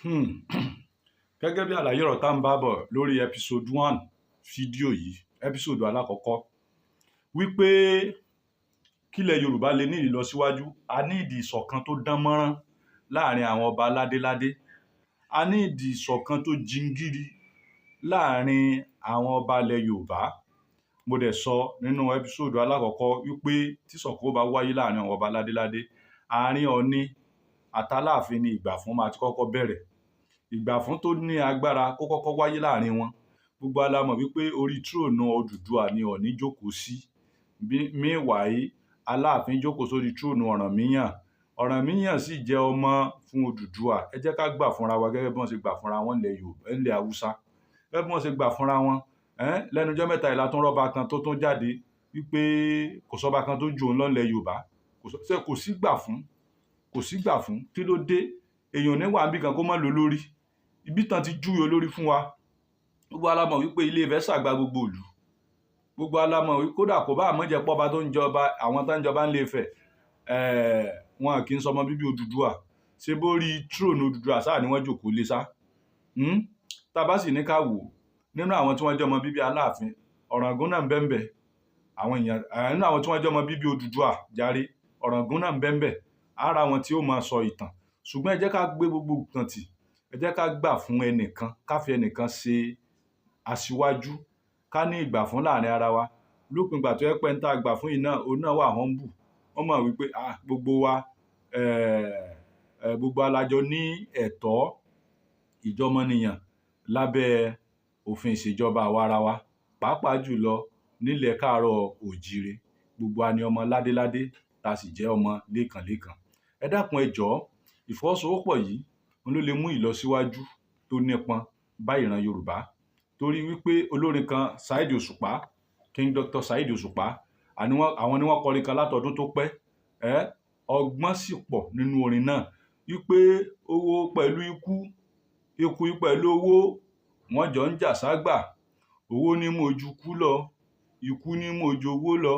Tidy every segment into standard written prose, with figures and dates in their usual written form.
Gẹ́gẹ́ bí àlàyé ọ̀rọ̀ tá ń bá bọ̀ lórí episode 1 fídíò yìí, episode alákọ̀ọ́kọ́, wípé kílẹ̀ Yorùbá lè ní ìlọsíwájú, a ní ìdí ìṣọ̀kan tó dán mọ́rán láàrin àwọn ọba ládéládé, a ní ìdí ìṣọ̀kan tó jingiri láàrin àwọn ọba ilẹ̀ Yorùbá. Mo dẹ̀ sọ nínú episode alákọ̀ọ́kọ́ wípé tí ìṣọ̀kan ó bá wáyé láàrin àwọn ọba ládéládé, àárín Ọọ̀ni àtAláàfin ni ìgbà fún máa ti kọ́kọ́ bẹ̀rẹ̀. Ìgbà fún tó ní agbára kó kọ́kọ́ wáyé láàrin wọn. Gbogbo wa la mọ̀ wípé orí throne Odùduwà ni Ọọ̀ni jókòó sí. Meanwhile, Aláàfin jókòó sórí throne Ọ̀rànmíyàn. Ọ̀rànmíyàn sì jẹ́ ọmọ fún Odùduwà. Ẹ jẹ́ ká gbà fúnra wa gẹ́gẹ́ bí wọ́n ṣe gbà fúnra wọn nílẹ̀ Yorùbá, nílẹ̀ Haúsá. Gẹ́gẹ́ bí wọ́n ṣe gbà fúnra wọn. Lẹ́nu ọjọ́ mẹ́ta yìí la tún rọ́ba kan tó tún jáde wípé kò sọ́ba kan tó ju òun lọ nílẹ̀ Yorùbá. Kò sí gbà fún, kò sí gbà fún. Kí ló dé? Èèyàn ò ní wà níbì kan kó má lólórí. Ibi tán ti júwe olórí fún wa. Gbogbo wa la mọ̀ wípé Ilé Ifẹ̀ ṣàgbà gbogbo ìlú. Gbogbo wa la mọ̀ wípé kódà kò bá àmọ́ jẹ́ pọ́ba tó ń jọba, àwọn tó ń jọba nílé Ifẹ̀, wọn kì í sọmọ bíbí Odùduwà. Ṣé bó rí throne Odùduwà sáà ni wọ́n jókòó lé sá? Tá bá sì ní ká wò, nínú àwọn tí wọ́n jẹ́ ọmọ bíbí Aláàfin, Ọ̀ràngún náà ń bẹ ńbẹ̀. Àwọn èèyàn, nínú àwọn tí wọ́n jẹ́ ọmọ bíbí Odùduwà jàre, Ọ̀ràngún náà ń bẹ ńbẹ̀. Ara àwọn tí ó máa sọ ìtàn. Ṣùgbọ́n ẹ jẹ́ ká gbé gbogbo ìtàn tì. Ẹ jẹ́ ká gbà fún ẹnìkan, ká fi ẹnìkan ṣe aṣíwájú, ká ní ìgbà fún láàrin ara wa. Lópin ìgbà tó jẹ́ pé ẹni tá a gbà fún yìí náà, òun náà wà humble. Wọ́n mọ̀ wípé, ah, gbogbo wa, gbogbo wa la jọ ní ẹ̀tọ́ ìjọmọnìyàn lábẹ́ òfin ìṣèjọba àwa ara wa, pàápàá jùlọ nílẹ̀ káàárọ̀ òjíire. Gbogbo wa ni ọmọ ládéládé, tá sì jẹ́ ọmọ lékànlékàn. Ẹ dákun, ẹ jọ̀ọ́, ìfọwọ́sowọ́pọ̀ yìí òun ló lè mú ìlọsíwájú tó nípọn bá ìran Yorùbá. Torí wípé olórin kan, Saheed Òṣùpá, King Dr. Saheed Òṣùpá, àwọn ni wọ́n kọrin kan látọdún tó pẹ́. Ọgbọ́n sì pọ̀ nínú orin náà wípé owó pẹ̀lú ikú, ikú pẹ̀lú owó, wọ́n jọ ń jà ságbà. Owó ní mojú kú lọ, ikú ní mojú owó lọ.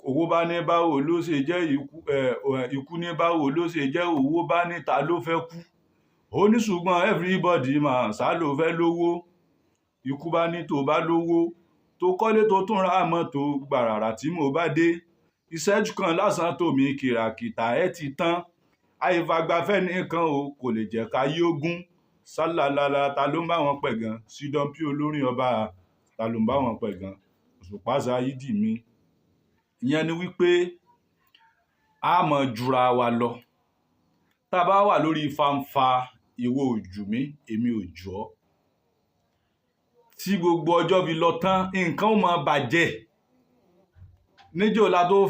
Owó bá ní báwo ló ṣe jẹ́ ikú, ikú ní báwo ló ṣe jẹ́, owó bá ní ta ló fẹ́ kú. Ó ní ṣùgbọ́n everybody mà ṣá ló fẹ́ lówó. Ikú bá ní tó bá lówó, tó kọ́lé, tó tún ra mọ́tò gbàràrà tí mo bá dé. Ìṣẹ́jú kan lásán tó mi kìràkìtà ẹ ti tán. Àìfàgbàfẹ́ nìkan o kò lè jẹ́ ká yí ogún. Sálálálá, ta ló ń bá wọn pẹ̀gàn? Sidon P olórin ọba, ta ló ń bá wọn pẹ̀gàn? Òṣùpá Saheed mi. Ìyẹn ni wípé a mọ̀ jura wa lọ. Tá a bá wà lórí fánfa, ìwọ ò jù mí, èmi ò jù ọ́. Tí gbogbo ọjọ́ fi lọ tán, nǹkan ó máa bàjẹ́. Níjọ́ la tó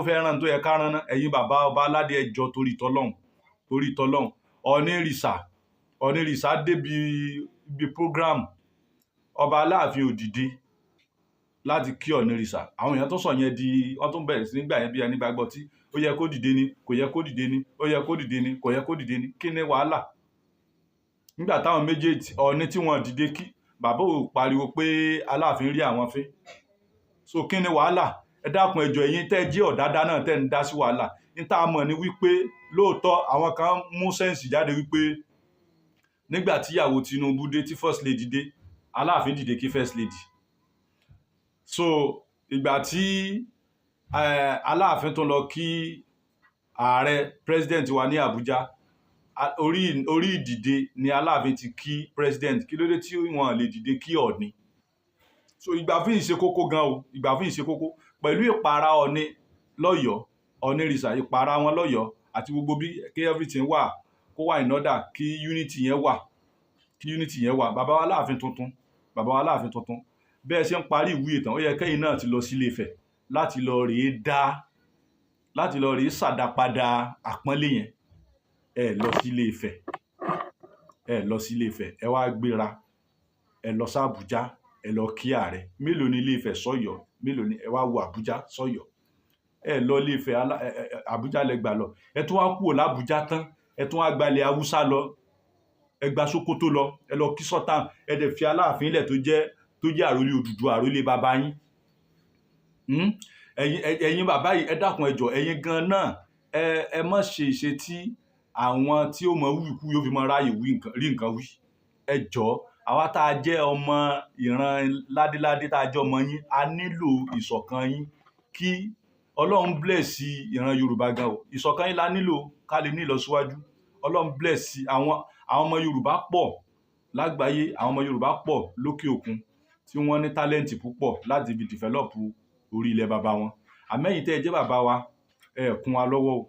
fẹ́ rán tó yẹ ká rán ná. Ẹ̀yin bàbá ọba aládé, ẹ jọ̀ọ́, torí tọlọ́hun, torí tọlọ́hun. Ọ̀nìrìsà, Ọ̀nìrìsà débi ibi program, ọba Aláàfin ò dìde láti kí Ọ̀nìrìsà. Àwọn èèyàn tó sọ yẹn di, wọ́n tún bẹ̀rẹ̀ sí nígbà yẹn bí ẹni gbàgbọ́ tí ó yẹ kó dìde ni, kò yẹ kó dìde ni, ó yẹ kó dìde ni, kò yẹ kó dìde ni. Kí ni wàhálà? Nígbà táwọn méjèèjì Ọ̀ọ̀ni tí wọ́n dìde kí bàbá ò pariwo pé Aláàfin rí àwọn fín. So kí ni wàhálà? Ẹ dákun, ẹ jọ̀ọ́, ẹ̀yin tẹ́ jẹ́ ọ̀dádá náà tẹ́ ń dá sí wàhálà. Ní tá a mọ̀ ni wípé lóòótọ́ àwọn kan mú sense jáde wípé nígbà tí ìyàwó Tinubu dé, tí First Lady dé, Aláàfin dìde kí First Lady. So ìgbà tí Aláàfin tó lọ kí ààrẹ, president wa ní Àbújá, orí ìdìde ni Aláàfin ti kí president. Kí ló dé tí wọ́n lè dìde kí Ọ̀ọ̀ni? So ìgbà fún ìṣe kókó gan o, ìgbà fún ìṣe kókó pẹ̀lú ìpara Ọ̀ọ̀ni lọ́yọ̀ọ́, Ọ̀ọ̀nìrìṣà, ìpara wọn lọ́yọ̀ọ́ àti gbogbo bí kí everything wà, kó wà in order, kí unity yẹn wà, kí unity yẹn wà. Bàbá wa Aláàfin tuntun, bàbá wa Aláàfin tuntun, bẹ́ẹ̀ ṣe ń parí ìwúyè tán, ó yẹ kẹ́yìn náà ti lọ sí Ilé Ifẹ̀ láti lọ rèé dá, láti lọ rèé ṣàdápadà àpọ́nlé yẹn. Ẹ lọ sí Ilé Ifẹ̀, ẹ lọ sí Ilé Ifẹ̀, ẹ wá gbéra, ẹ lọ sí Àbújá, ẹ lọ kí ààrẹ. Mélòó ní Ilé Ifẹ̀ sọ́yọ́? Mélòó ní ẹ wá wo Àbújá sọ́yọ́? Ẹ lọ Ilé Ifẹ̀, Àbújá lẹ gbà lọ. Ẹ tún wá kúrò l'Àbújá tán, ẹ tún wá gbalẹ̀ Haúsá lọ, ẹ gba Sókótó lọ, ẹ lọ kí Sultan. Ẹ dẹ̀ fi Aláàfin ilẹ̀ tó jẹ́ àrólé Odùduwà, àrólé bàbá yín. Ẹ̀yin bàbá yìí, ẹ dákun, ẹ jọ̀ọ́, ẹ̀yin gan náà, ẹ má ṣe ìṣe tí Àwọn tí ó mọ wíwíkú yóò fi mọ ráàyè wí nǹkan, rí nǹkan wí. Ẹ jọ̀ọ́, àwa tá a jẹ́ ọmọ ìran ládéládé, tá a jẹ́ ọmọ yín, a nílò ìṣọ̀kan yín. Kí Ọlọ́run bless ìran Yorùbá gan o. Ìṣọ̀kan yín la nílò ká lè ní ìlọsíwájú. Ọlọ́run bless àwọn ọmọ Yorùbá pọ̀ lágbàáyé, àwọn ọmọ Yorùbá pọ̀ lókè òkun tí wọ́n ní talent púpọ̀ láti fi develop orí ilẹ̀ bàbá wọn. Àmẹ́yìn tẹ́ ẹ jẹ́ bàbá wa, ẹ kún wa lọ́wọ́ o.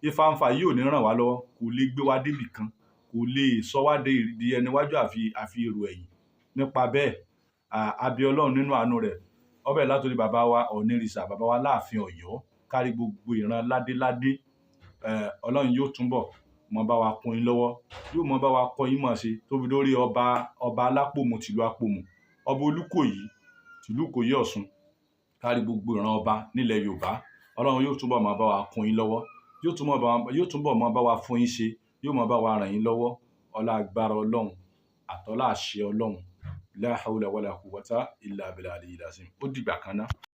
Ìfàǹfà yìí ò ní ràn wá lọ́wọ́, kò lè gbé wa débì kan, kò lè sọ wá di ẹni wájú àfi èrò ẹ̀yìn. Nípa bẹ́ẹ̀, àbí Ọlọ́run nínú àánú rẹ̀, ọbẹ̀ látòrí bàbá wa Ọ̀nìrìsà, bàbá wa Láàfin Ọ̀yọ́, kárí gbogbo ìran ládéládé, Ọlọ́run yóò túnbọ̀ mọ bá wa kún yín lọ́wọ́, yóò mọ bá wa kọ́ yín mọ̀ ṣe, tó fi dórí ọba Alápòmù tìlú Àpòmù, ọba Olúkòyí tìlú Ìkòyí Ọ̀ṣun, kárí gbogbo ìran ọba nílẹ̀ Yorùbá. Ọlọ́run yóò túnbọ̀ mọ bá wa kún yín lọ́wọ́, yóò túnbọ̀ mọ bá wa fún yín ṣe, yóò mọ bá wa ràn yín lọ́wọ́. Ọlá agbára Ọlọ́run àtọ́lá àṣẹ Ọlọ́run. La hawla wala quwwata illa billahi al-aliyyil azim. Ó dìgbà kan náà.